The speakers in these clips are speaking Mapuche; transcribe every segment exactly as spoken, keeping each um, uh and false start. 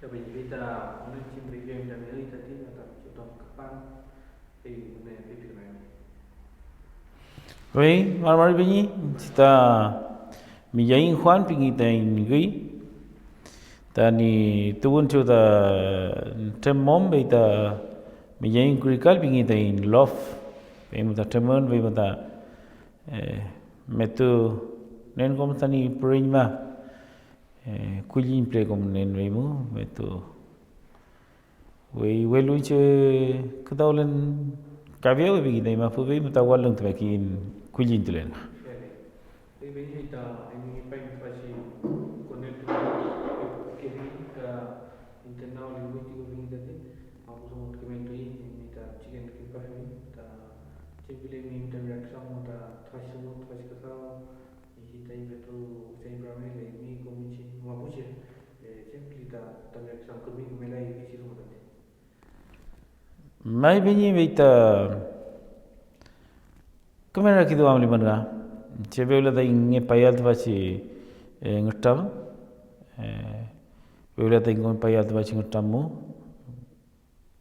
Fey ta wüne chem reke em ta mi üy tati, ta pichi ton küpan, fey wüne feypikünuaymi. Fey, mari mari peñi, iñche ta Millain Juan pingi taiñ üy, tañi tuwünchew ta Tremmon, fey ta Millain Kurikal pingi taiñ lof, fey mu ta Tremmon, fey mu ta, eh, metu nen kom tañi püreñma. Eh, kulliñ püle kom nen fey mu metu. Wey, welu iñche küdawlen Kaviawe piki taiñ mapu, fey mu ta walüngtumekeyiñ kulliñtulen. Fey peñi, ta eymi pay tüfachi koneltun kemi ka internado lingüístiko pingün tati, mapu domo kimeltuiñ, eymi ta pichiken küpafimi, ta chem pileymi eymi tami rakiduam ta tüfachi dungu, tüfachi küdaw, iñche taiñ petu taiñ püramel, eymi kom iñche mapuche, eh, chem pili ta tami rakiduam kümi kümelay iñche dungu tati. May peñi, fey ta küme rakiduamlimün nga, che fewla taiñ ngepayal tüfachi, eh, ngütram, eh, fewla taiñ ngepayal tüfachi ngütram mu,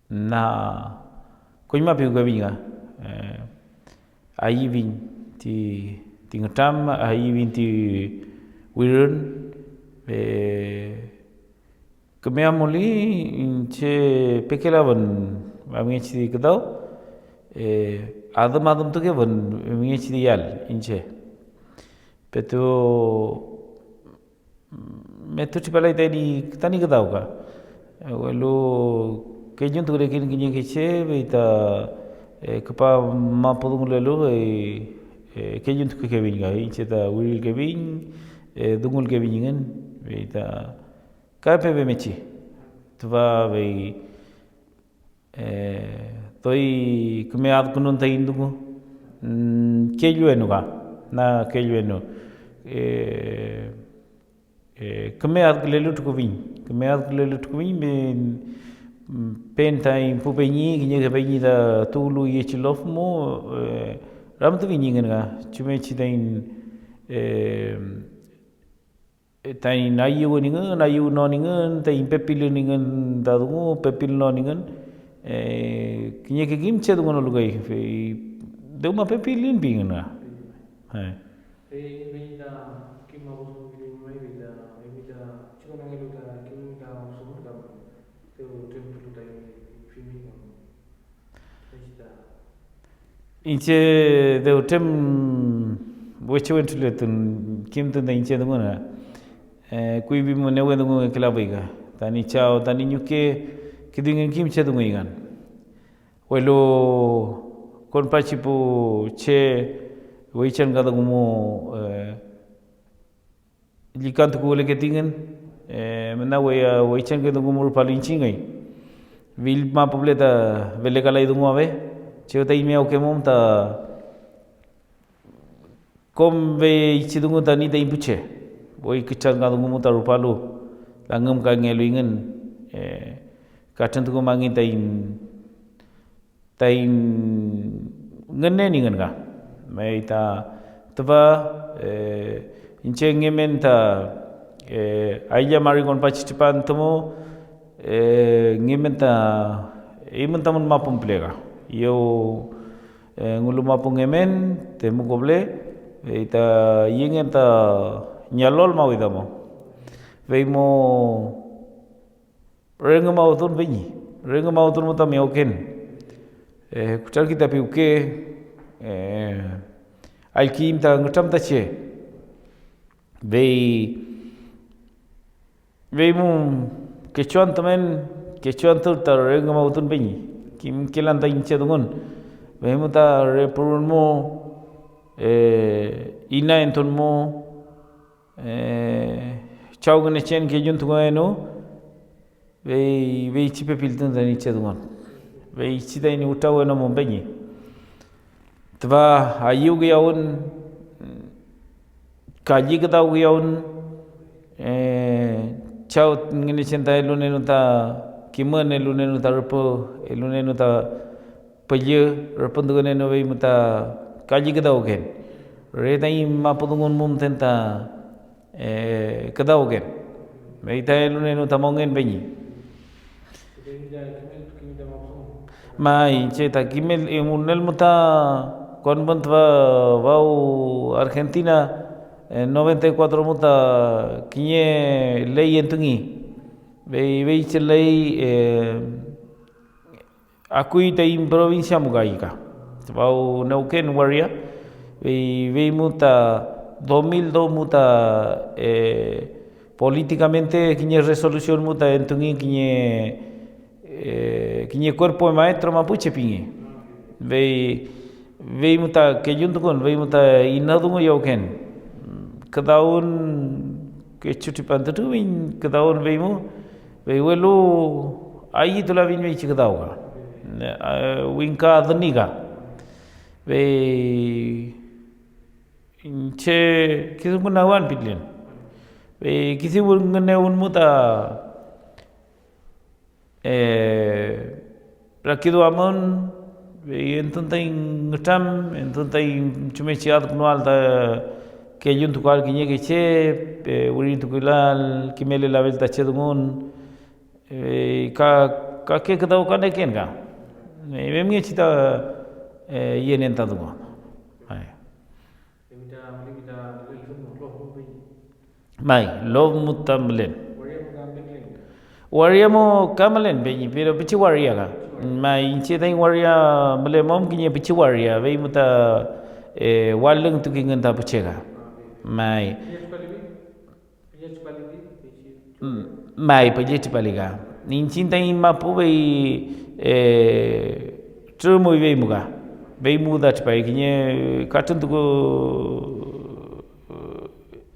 na koñma piwkefiñ nga, eh, ayüwiñ ti, ti ngütram, ayüwiñ ti wirün, eh, Küme amuli iñche pekelafun famngechi ti küdaw, eh, adümadümtukefun femngechi ti yall iñche. Petu, mm, metu tripalay tani, tani küdaw ka, welu kelluntukuleken kiñeke che, fey ta, eh, küpa mapu dungulelu, fey, eh, kelluntukukefiñ kay iñche ta wirilkefiñ, eh, dungulkefiñ engün, fey ta ka epe femechi. Tüfa fey, eh, doy küme adkünun taiñ dungu, mm, kelluwenu ka, na kelluwenu. Eh, eh, küme adkülelu tukufiñ, küme adkülelu tukufiñ, mm, pen taiñ pu peñi, kiñeke peñi ta tuwlu üyechi lof mu, eh, ramtufiñ engün nga, chumngechi taiñ, eh, taiñ ayüwün engün, ayüwnon engün, taiñ pepilün engün ta dungu, pepilnon engün, eh, kiñeke kim che dungunolu kay, fey dewma pepilün pingün nga. Eh. Fey eymi ta kim mapu dungu piliyiñ may, fey ta eymi ta chukonangelu ta kim ta mapu dungu ta dew tremtulu taiñ pimi. Iñche dew trem weche wentruletun kimtun ta iñche dungun, eh, kuyfi mu newe dungungekelafuy ka. Tani chaw, tani ñuke, kitu engün kim che dunguyngün. Welu konpachi pu che weychan ka dungu mu, eh, llükantukuwüleketuyngün, eh, müna weya weychanke dungu mu rupalu iñchiñ üy. Fill mapu püle ta felekalay dunguawe, chew taiñ miyawkemum ta kom feychi dungu ta ni taiñ pu che, wey küchanka dungu mu ta rupalu, langümkangeluyngün, eh, katrüntukumangi taiñ taiñ ngünen engün nga. May ta tüfa, eh, iñche ngemen ta, eh, aylla mari konpachi tripantu mu, eh, ngemen ta eymün tamün mapun püle ka. Yew, eh, ngulu mapu ngemen, Temuko püle, fey ta yüngen ta Ñalol mawi tamu. Fey mo Rüngümawtun peñi, rüngümawtun mu ta miyawken, eh, kutralki ta piwke, eh, allkiyüm ta ngütram ta che. Fey, fey mu kechu antü men, kechu antü ta rüngümawtun peñi, kimkelan ta iñche dungun. Fey mu ta repurun mu, eh, inayentun mu, eh, Chaw Ngünechen kelluntukuenew, fey, feychi pepiltun tañi chedungun, feychi tañi wütrawenomum peñi. Tüfa ayüwkiyawün, kalli küdawkiyawün, eh, Chaw Ngünechen ta elunenu ta kimün, elunenu ta rüpü, elunenu ta püllü rüpündukünenofey mu ta kalli küdawken, re taiñ mapu dungun mu müten ta, eh, küdawken, fey ta elunenu ta mongen peñi. May, che ta kimel, eh, wünel mu ta konpun tüfa Wau Argentina, eh, noventa y cuatro mu ta kiñe ley entungi. Fey feychi ley, eh, akuy taiñ provincia mu kay ka. Tüfaw Neuquén waria, fey, fey mu ta dos mil dos mu ta, eh, políticamente kiñe resolución mu ta entungi kiñe, eh, kiñe cuerpo de maestro mapuche pingi. Fey, fey mu ta kelluntukun, fey mu ta inadunguyawken. Küdawün kechu tripantu tuwiñ, küdawün fey mu, fey welu ayütulafiñ feychi küdaw ka, eh, wingka adüni ka. Fey iñche kisu ngünewan pilen. Fey kisu ngünewün mu ta, eh, rakiduamün, fey entun taiñ ngütram, entun taiñ chumechi adkünuael ta kelluntukuael kiñeke che, eh, wirintukulal, kimelelafel ta che dungun, eh, ka, kake küdawkaneken ka, eh, femngechi ta, eh, yenen ta dungu. Ay. May, lof mu ta mülen. Waria mu ka mülen, peñi, pero pichi waria ka. May, iñche taiñ waria mülemum kiñe pichi waria, fey mu ta, eh, walüngtukingün ta pu che ka. May. Mm, may, pülle tripali ka. Iñchiñ taiñ mapu fey, eh, trürümuy fey mu ka. Fey mu ta tripay kiñe katrüntuku,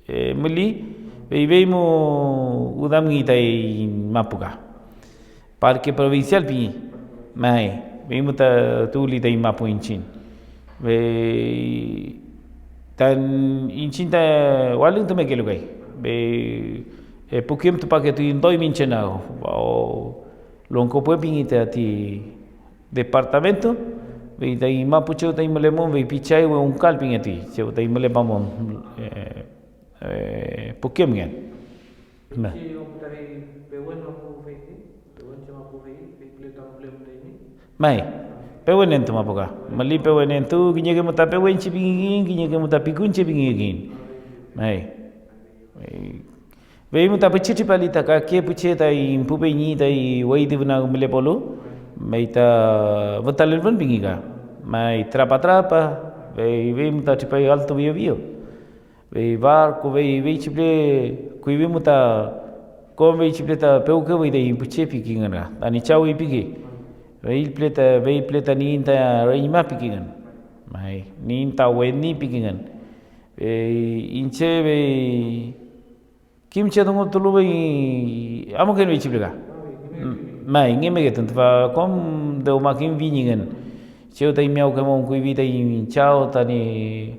eh, müli, fey fey mu wüdamngi taiñ mapu ka. Parque Provincial pingi. May, fey mu ta tuwli taiñ mapu iñchiñ. Fey ta iñchiñ ta walüngtumekelu kay. Fey, eh, pukem tupaketuiñ doy minche na, o, Longko Pue pingi tati departamento, fey taiñ mapu chew taiñ mülemum, fey pichay wewngkal pingetuy, chew taiñ mülepamum, eh, eh, pukemngen. Feychi omo ta fey pewen mapu feyti, pewen che mapu fey, fey püle ta mülemum ta eymi. May, pewenentu mapu ka. Müli pewenentu, kiñeke mu ta pewenche pingekiñ, kiñeke mu ta pikunche pingekiñ. May. May. Fey mu ta pichi tripali ta kake pu che ta impu peñi ta i wey ti wüna mülepolu, may ta wütalelfün pingi ka. May trapa trapa, fey, fey mu ta tripay alto bio bio. Fey barku, fey, feychi püle kuyfi mu ta kom feychi püle ta pewkefuy taiñ pu che pikingün ka, tañi chaw feypiki. Fey püle ta, fey püle ta niyiñ ta reñma pikingün. May, niyiñ ta weni pikingün. Fey iñche fey kimche dungutulu fey amuken feychi püle ka. May, ngemeketun tüfa kom dewma kimfi ñi ngen. Chew taiñ miyawkemum kuyfi taiñ chaw tañi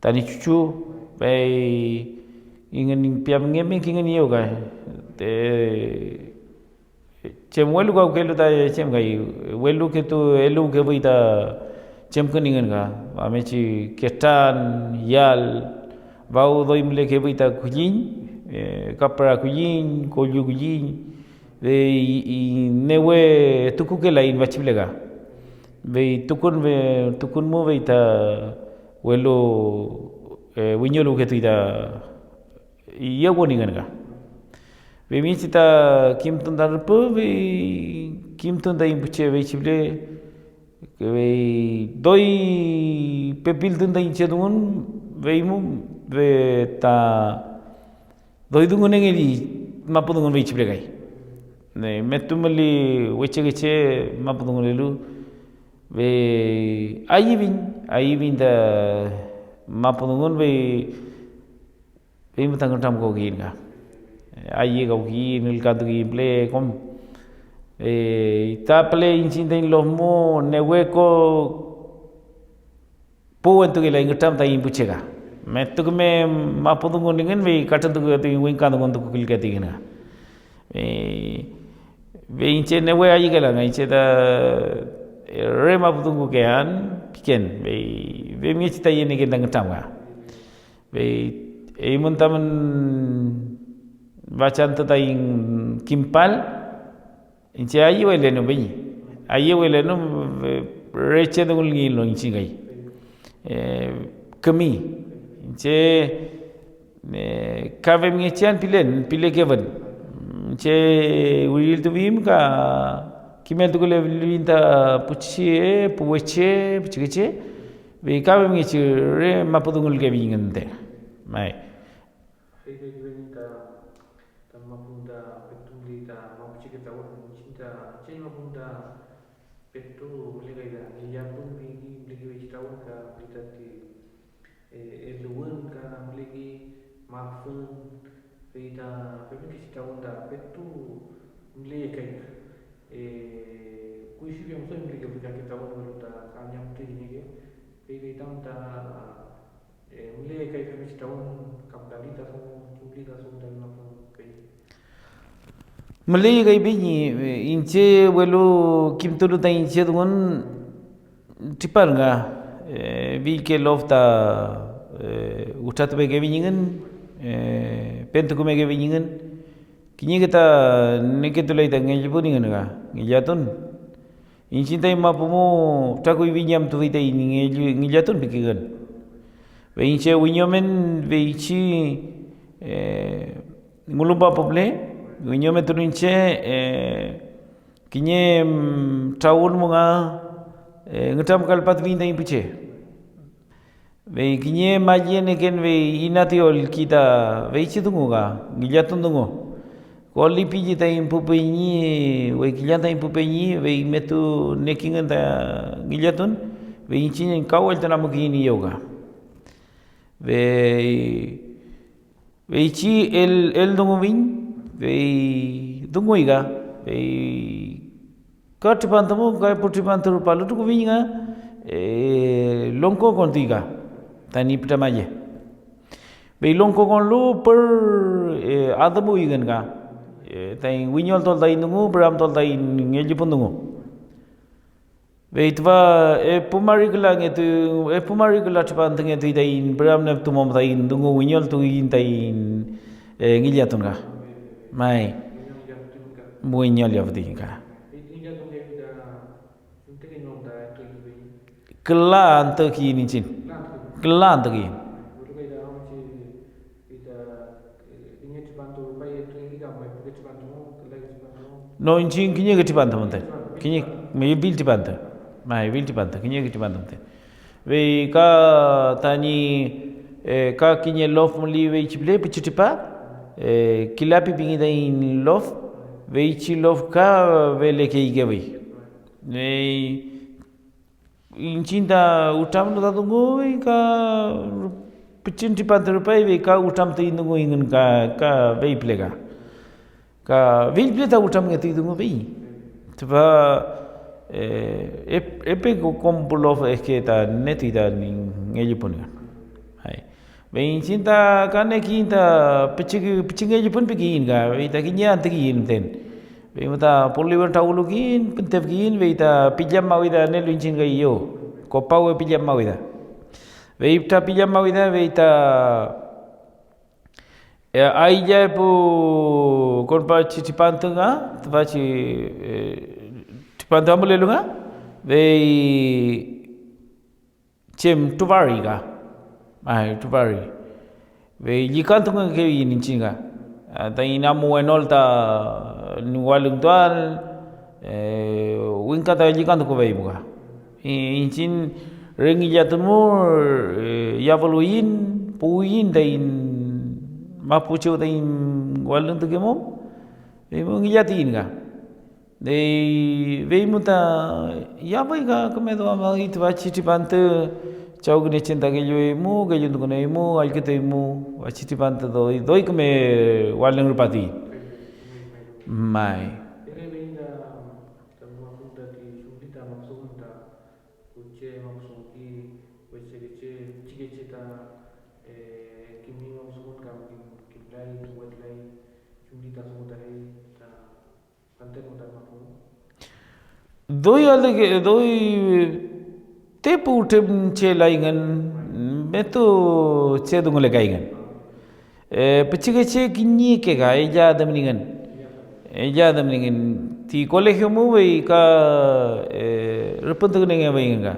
tañi chuchu, fey ingün piam ngemekingün iyew ka, te, chem welukawkelu ta chem kay, weluketu eluwkefuy ta chemkün ingün ka, famngechi ketran, yal, faw doy mülekefuy ta kulliñ, eh, kapra kulliñ, kollu kulliñ, fey i-, newe tukukelaiñ fachi püle ka. Fey tukun, tukun mu fey ta, welu, eh, wiñoluwketuy ta yewün ingün ka. Femngechi ta kimtun ta rüpü, fey kimtun taiñ pu che feychi püle, fey doy pepiltun ta iñche dungun, fey mu, fe-, ta doy dungungeli mapu dungun feychi püle kay. Ne, metu müli wechekeche mapu dungulelu, fey ayüwiñ, ayüwiñ ta mapu dungun, fey, fey mu ta ngütramkawkiyiñ ka. Ayükawkiyiñ, ülkantukiyiñ püle kom. Fey ta püle iñchiñ taiñ lof mu newe ko pu wentukelay ngütram taiñ pu che ka. Metu küme mapu dungun engün, fey katrüntukuketuy, wingka dungun tukukilketuy engün ka. Fey, fey iñche newe ayükelan, iñche ta re mapu dungukean piken, fey femngechi ta yenieken ta ngütram ka. Fey eymün tamün fachantü taiñ kimpal, Iñche ayüwelenu, peñi, ayüwelenu, eh, re che dungulngelu iñchiñ kay. Eh, kümi. Iñche, eh, ka femngechi an pilen, pilekefun. Iñche wiriltufiyiñ ka kimeltukulefiñ ta pu che, pu weche, pu pichikeche, fey ka femngechi re mapu dungulkefiñ engün müten. May. Fey feypilen ta, ta mapu ta petu müley ta mapucheke trawün, iñchiñ ta chay mapu ta petu mülekay ta ngillatun piki mülekey feychi trawün ka müley tati, eh, eluwün ka mülekey mafün, fey ta femngechi trawün ta petu müleyekay. Eh, kuyfi femün doy mülekey kake trawün, welu ta ka ñamtuy kiñeke, fey fey tam ta Eh, müley kay femngechi trawün kam kali ta dungu, kimli ta dungu ta inafun kay. Müley kay piñi, eh, iñche, welu kimtulu ta iñche dungun tripan nga, eh, fillke lof ta, eh, wütratupekefiñ engün, eh, pentukumekefiñ engün, kiñeke ta neketulay ta ngellipun engün nga, ngillatun. Iñchiñ taiñ mapu mu fütra kuyfi ñamtufi taiñ nge-, ngillatun pikeken. Fey iñche wiñomen feychi, eh, ngulumpa püle, wiñometun iñche, eh, kiñe, mm, trawün mu nga, eh, ngütramkalpatufiñ taiñ pu che. Fey kiñe malleneken fey inati ellki ta feychi dungu ka ngillatun dungu. Kolipilli taiñ pu peñi, wekillan taiñ pu peñi, fey metu niekingün ta ngillatun, fey iñchiñ ka welltun amukiyiñ iyew ka. Fey Feychi el, eldunguwiñ, fey dunguy ka, fey ka tripantu mu, ka epu tripantu rupalu tukufiñ nga, eh, longko kontuy ka, tañi pütramalle. Fey longko konlu pür, eh, adümuwiyngün ka, eh, taiñ wiñoltuel taiñ dungu, püramtuel taiñ ngellipun dungu. Fey tüfa epu mari külangetuy, epu mari küla tripantungetuy taiñ püramneptumum taiñ dungu wiñoltuwiyiñ taiñ, eh, ngillatun ka. May. Wiñolyafutuiñ ka. Küla antü kiyin iñchiñ. Küla antü kiyin. No, iñchiñ kiñeke tripantu müten. Kiñe, may, fill tripantu. May, fill tripantu, kiñeke tripantu müten. Fey ka tañi, eh, ka kiñe lof müli feychi püle, pichi tripa, eh, Kilapi pingi taiñ lof, feychi lof ka felekeykefuy. Fey Iñchiñ ta wütramlu ta dunguy ka pichin tripantu rupay, fey ka wütramtuy dunguyngün ka, ka fey püle ka. Ka fill püle ta wütramngetuy dungu fey. Tüfa, eh, ep-, epe ko-, kom pu lof eske ta netuy ta ngellipun. Ay. Fey iñchiñ ta ka niekiyiñ ta pichi, pichi ngellipun pikiyiñ ka, fey ta kiñe antü kiyiñ müten. Fey mu ta polibra trawülukiyiñ, püntefkiyiñ, fey ta pillam mawida anelu iñchiñ kay eyew, kopawe pillam mawida. Fey fütra pillam mawida, fey ta, eh, aylla epu konpachi tripantu nga, tüfachi, eh, tripantu amulelu nga, fey chem trupari ka, may, trupari. Fey llükantukungekeyiñ iñchiñ ka, ah, taiñ inamuwenol ta ñi walüngtuael, eh, wingka ta llükantukufeymu ka. I-, iñchiñ re ngillatun mu, eh, yafüluwiyiñ, puwiyiñ taiñ mapuche taiñ walüngtukemum, feymu ngillatuiñ ka. Fey, feymu ta yafay ka küme duamay tüfachi tripantu, Chaw Ngünechen ta kellueymu, kelluntukunoymu, allkütueymu, tüfachi tripantu doy, doy küme walüng rupatuy. May. Doy alü-, doy te putrem che layngün, metu che dungulekayngün. Eh, pichikeche kiñeke ka ella adümningün. Ella adümlingen ti colegio mu, fey ka, eh, rüpüntükünengeweyngün ka,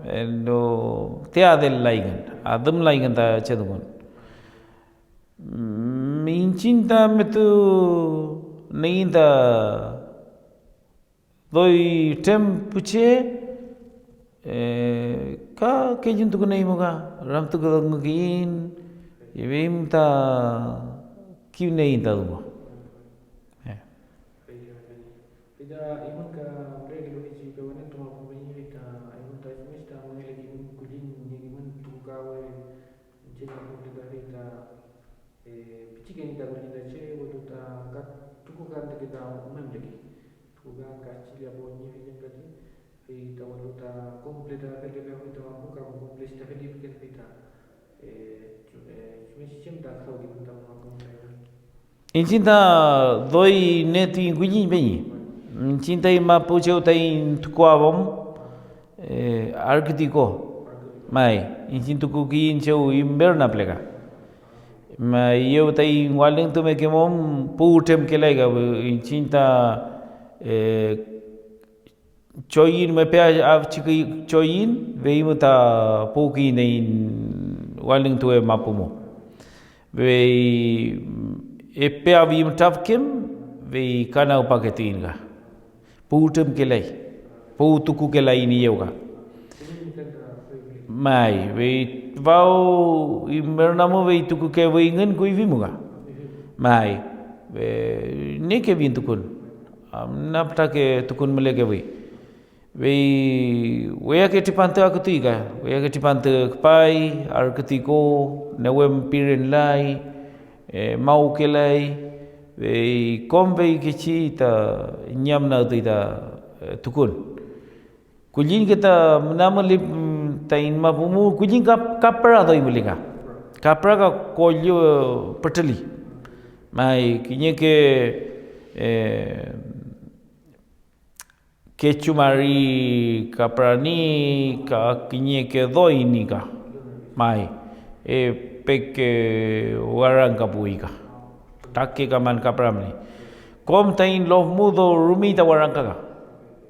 eh, no, ti adellayngün, adümlayngün ta che dungun. Mm, iñchiñ ta metu nüiñ ta doy trem pu che, eh, ka kelluntukuneiñ mu ka, ramtukudungukeyiñ, fey ta kimnieiñ ta dungu. Eh. Fey ta eymün ka mülekelu feychi pewenentu mapu peñi, fey ta eymün ta femngechi ta müngelekimün kulliñ, niekimün tukukawe iñche ñi mapu müten ta, fey ta, eh, pichike ñi ta kulliñ ta che, welu ta ka tukukan teke ta rume mülekey. Tukukan kachilla po ñi feyentati, fey ta welu ta kom püle ta felepeafuy ta mapu, ka kom püle ta felepiken, fey ta, eh, chu-, eh, chumngechi chem ta küdawkilun ta mapu. Iñchiñ ta doy ne tüyeñ kulliñ peñi. Iñchiñ taiñ mapu chew taiñ tukuafom, eh, arkütiko. May, iñchiñ tukukiyiñ chew inverna püle ka. May, eyew taiñ walüngtumekemum puwtremkelay ka, iñchiñ ta, eh, choyün mepe afchiküy choyün, fey mu ta puwkiyiñ taiñ walüngtuwe mapu mu. Fey epe afyüm trafkem, fey ka nagpaketuiñ ka. Puwtremkelay, puwtukukelay niyew ka. May, fey faw inverna mu fey tukukefuyngün kuyfi mu ka. May, eh, niekefiñ tukun, am, na pütrake tukun mülekefuy. Fey weyake tripantu akütuy ka, weyake tripantu küpay, arkütuy ko, newe pirenlay, eh, mawkelay, fey kom feykechi ta ñamnagtuy ta, eh, tukun. Kulliñke ta müna müli, mm, taiñ mapu mu kulliñ ka, kapra doy müli ka. Kapra ka kollu pütrüli. May, kiñeke, eh, kechu mari kaprani ka kiñeke doy ni ka. May, epeke warangka puwi ka. Fütrake kaman kapra müli. Kom taiñ lof mu do rumi ta warangka ka.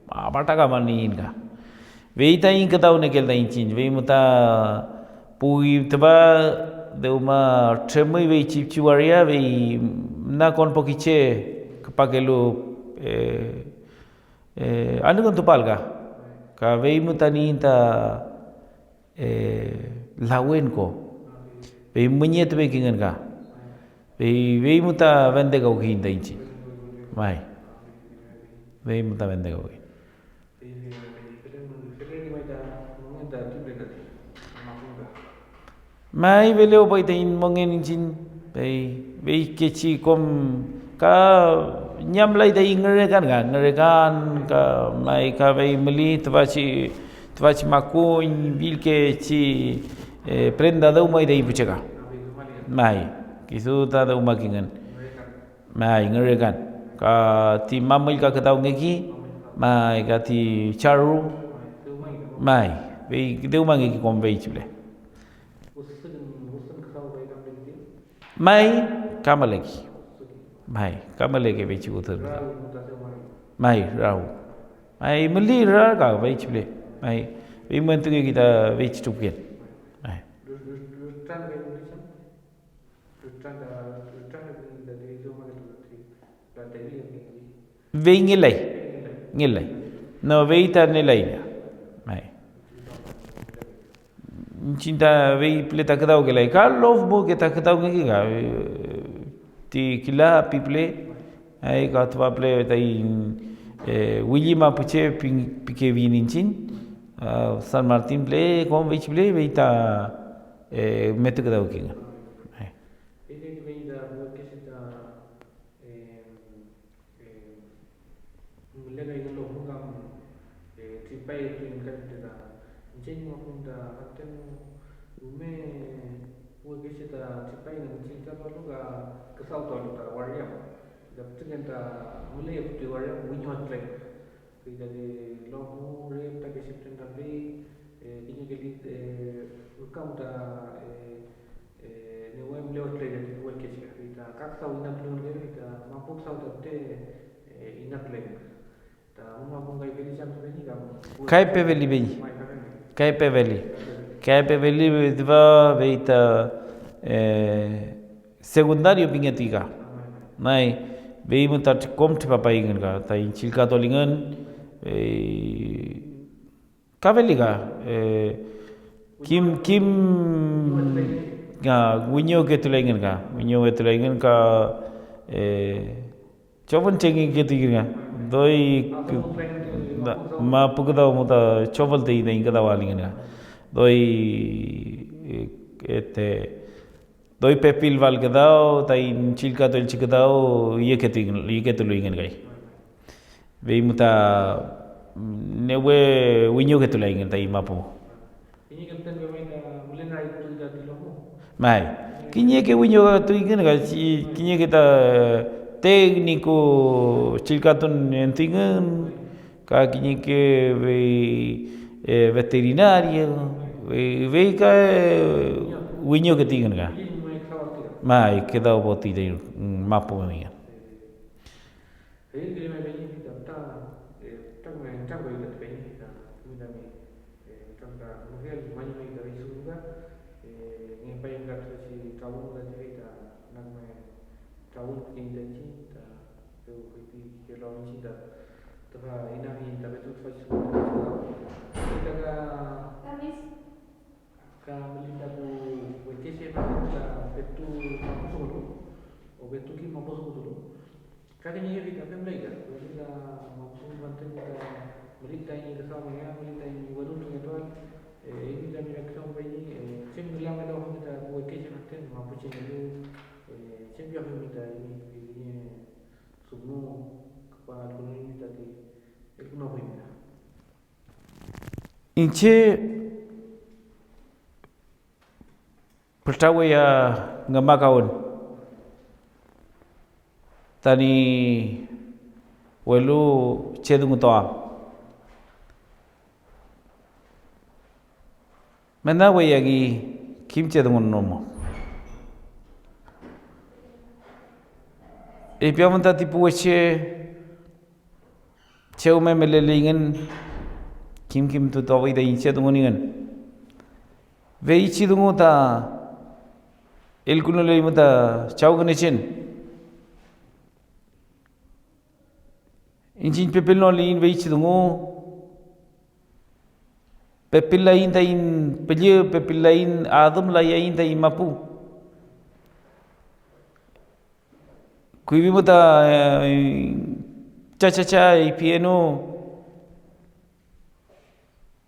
Aparta kaman iñin ka. Fey taiñ küdawniekel ta iñchiñ, fey mu ta puwi tüfa dewma tremüy feychi pichi waria, fey na konpoki che küpakelu, eh, eh, anüküntupal ka, ka fey mu ta niyiñ ta, eh, lawen ko, fey müñetupekingün ka, fey, fey mu ta fendekawkiyiñ ta iñchiñ. May, fey mu ta fendekawkiyiñ. May, felewpay taiñ mongen iñchiñ, fey feykechi kom ka ñamlay taiñ ngürekan ka, ngürekan ka, may, ka fey müli tüfachi, tüfachi makuñ fillkechi, eh, prenda dewmay taiñ pu che ka. May, kisu ta dewmakingün. May, ngürekan, ka ti mamüll ka küdawngeki, may, ka ti charru, may, fey dewmangeki kom feychi püle. May, ka müleki. May, ka müleki feychi wüdün. May, raw. May, müli rar ka feychi püle. May, fey müntukeki ta feychi trufken. May. Fey ngelay, ngelay. No, fey ta nelay lla. May. Iñchiñ ta fey püle ta küdawkelay, ka lof mu ke ta küdawngeki ka, eh, ti küla pipüle, ay, ka tüfa püle taiñ, eh, willi mapuche pi-, pikefiyiñ iñchiñ, ah, San Martin püle, kom feychi püle, fey ta, eh, metu küdawkingün. Ay. Fey fey ta wekese ta, em, em, mülekay welu amun kam, eh, tripay tüyen kañpüle ta iñche ñi mapu ta fantenu rume wekese ta tripay iñche ka tualu ka küdawtualu ta waria mew. Ta pütrüken ta müley ti waria mew wiñometulay. Fey tati lof mu re fütakeche püten ta püle, eh, kiñeke lit, eh, ruka mu ta, eh, eh, newe mülewetuley tati pu wekecheka, fey ta ka küdaw inaltulewülkey, fey ta mapu küdaw ta müte Inakülen. Ta mün mapun kay feliz am peñi kam. Kay pefeli peñi. Kay pefeli. Kay pefeli tüfa fey ta, eh, secundario pingetuy ka. May, fey mu ta kom tripapayngün ka, ta iñchiñ chillkatulingün, eh, ka feli ka, eh, kim, kim, ka wiñoketulayngün ka, wiñoketulayngün ka, eh, chofüntrengeketuyngün ka, doy, mapu küdaw mu ta chofültey taiñ küdawalingün ka, doy, eh, este, doy pepilfal küdaw, taiñ chillkatuelchi küdaw yeketuy-, yeketuluyngün kay. Fey mu ta newe wiñoketulayngün taiñ mapu. Kiñeke müten kay may ta mülen raytuy tati lomo. May, kiñeke wiñoketulayngün kay, si-, kiñeke ta técnico chillkatun entuyngün, ka kiñeke fey, eh, veterinario, fey, fey ka, eh, wiñoketuyngün ka. May, küdaw poti taiñ mapu mew. Fey kiñe peñi ta fütra, eh, fütra küme nütramkawey tati peñi ta kiñe tami, eh, nütramkamufel mañumey ta fey dungu ka, eh, ngepay müten tüfachi trawün tati fey ta na küme trawün kiñe ta iñchiñ ta dew feypikelu am iñchiñ ta tüfa inafiyiñ ta petu tüfachi dungu ta fey ta ka. Ka müley ta pu wekeche mapu ta petu mapudungulu, o petu kim mapudungutulu, ka kiñeke fey ta femley ka, welu ta mapudungu fanten ta müley tañi küdawmeael, müley tañi weluntungetuael, eh, eymi tami rakiduam peñi, eh, chem ngülam elofimi ta pu wekeche fanten mapuchengelu, eh, chem piafimi ta eymi kiñe dungu küpa elkünuymi tati elkünuafuymi ta. Iñche fütra weya ngümakawün tani welu che dungu to am. Mena weya ki kim che dungun no mu. Epiamun tati pu weche chew me müleleyngün, kimkimtutuafuy ta iñche dunguningün. Feychi dungu ta elkünuleymu ta Chaw Ngünechen. Iñchiñ pepilnoliyiñ feychi dungu, pepillaiñ taiñ püllü, pepillaiñ, adümlayaiñ taiñ mapu. Kuyfi mu ta, eh, cha cha cha ipienu,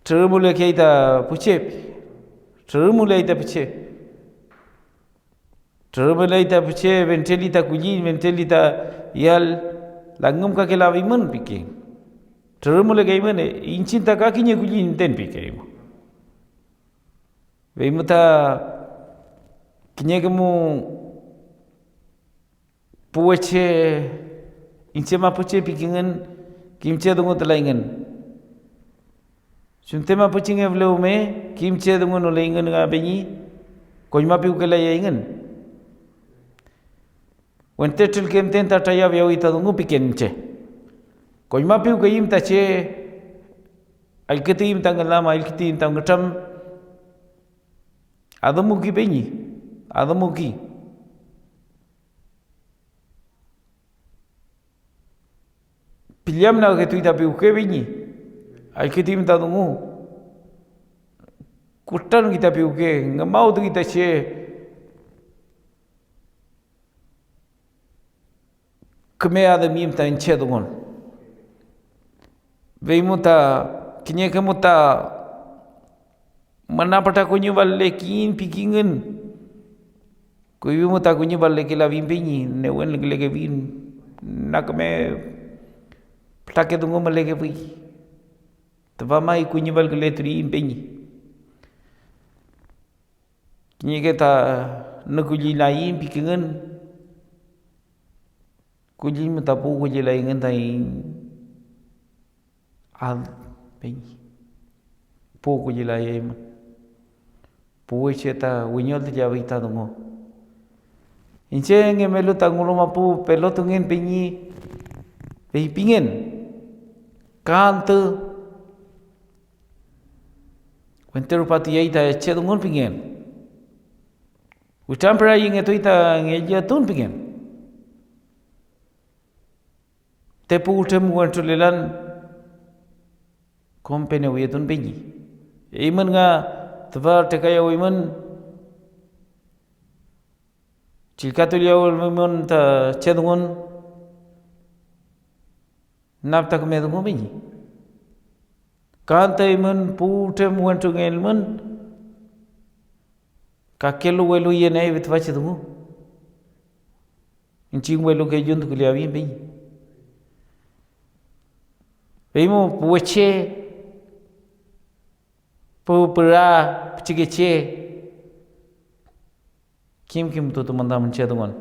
trürümulekey ta pu che, trürümuley ta pu che. Trürümuley ta pu che, fentreli ta kulliñ, fentreli ta yall, langümkakelafimün pike. Trürümulekeymün, iñchiñ ta ka kiñe kulliñ müten pikeymu. Feymu ta kiñeke mu pu weche, iñche mapuche pikingün, kimche dungutulayngün. Chunte mapuchengefule rume, kimche dungunuleyngün nga peñi, koñmapiwkelayayngün. Wente trülke müten ta trayafiyawi ta dungu piken che. Koñmapiwkeyüm ta che, allkütuyüm ta ngülam, allkütuyüm ta ngütram. Adümuki peñi, adümuki. Pillamnagketuy ta piwke peñi, allkütuyüm ta dungu. Kutranki ta piwke, ngümawtuki ta che. Küme adümyüm ta iñche dungun. Feymu ta kiñeke mu ta müna pütra kuñiwallekiyiñ pikingün. Kuyfi mu ta kuñiwallekelafiñ peñi, newenkülekefiñ na küme pütrake dungu mülekefuy. Tüfa may kuñiwallkületuliyiñ peñi. Kiñeke ta nükullilayiñ pikingün, kulliñ mu ta puwküllilayngün taiñ ad peñi. Puwküllilayaymün. Puwi che ta wiñoltuyafi ta dungu. Iñche ngemelu ta ngulu mapu pelotungen peñi, feypingen, ka antü wente rupatuyay ta che dungun pingen, witrampürayengetuy ta ngellitun pingen. Te pu wütrem wentrulelan kom penewiyetun peñi. Eymün nga tüfa trekayawimün, chillkatuliyawimün ta che dungun, nafta küme dungu peñi. Ka antü eymün pu wütrem wentrungelmün, kakelu welu yeney tüfachi dungu. Iñchiñ welu kelluntukuleafiñ peñi. Fey mo pu weche, pu püra, pichikeche, kimkimtutumün tamün che dungun.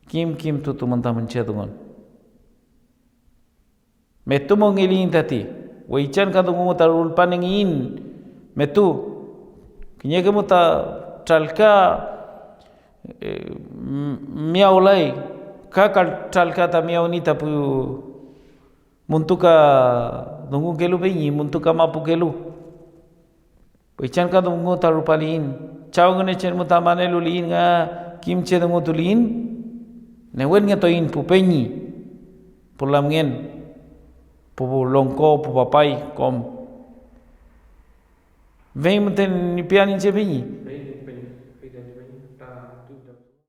Kimkimtutumün tamün che dungun. Metu mongeliyiñ tati, weychan ka dungu ta rulpanengiyiñ metu. Kiñeke mu ta tralka, eh, m-, miyawlay, ka, ka tralka ta miyawni ta pu muntuka dungukelu peñi, muntuka mapukelu. Weychan ka dungu ta rupaliyiñ, Chaw Ngünechen mu ta maneluliyiñ nga kim che dungutuliyiñ, newenngetuiñ pu peñi, pu lamngen, pu longko, pu papay, kom. Fey müten ni pian iñche peñi.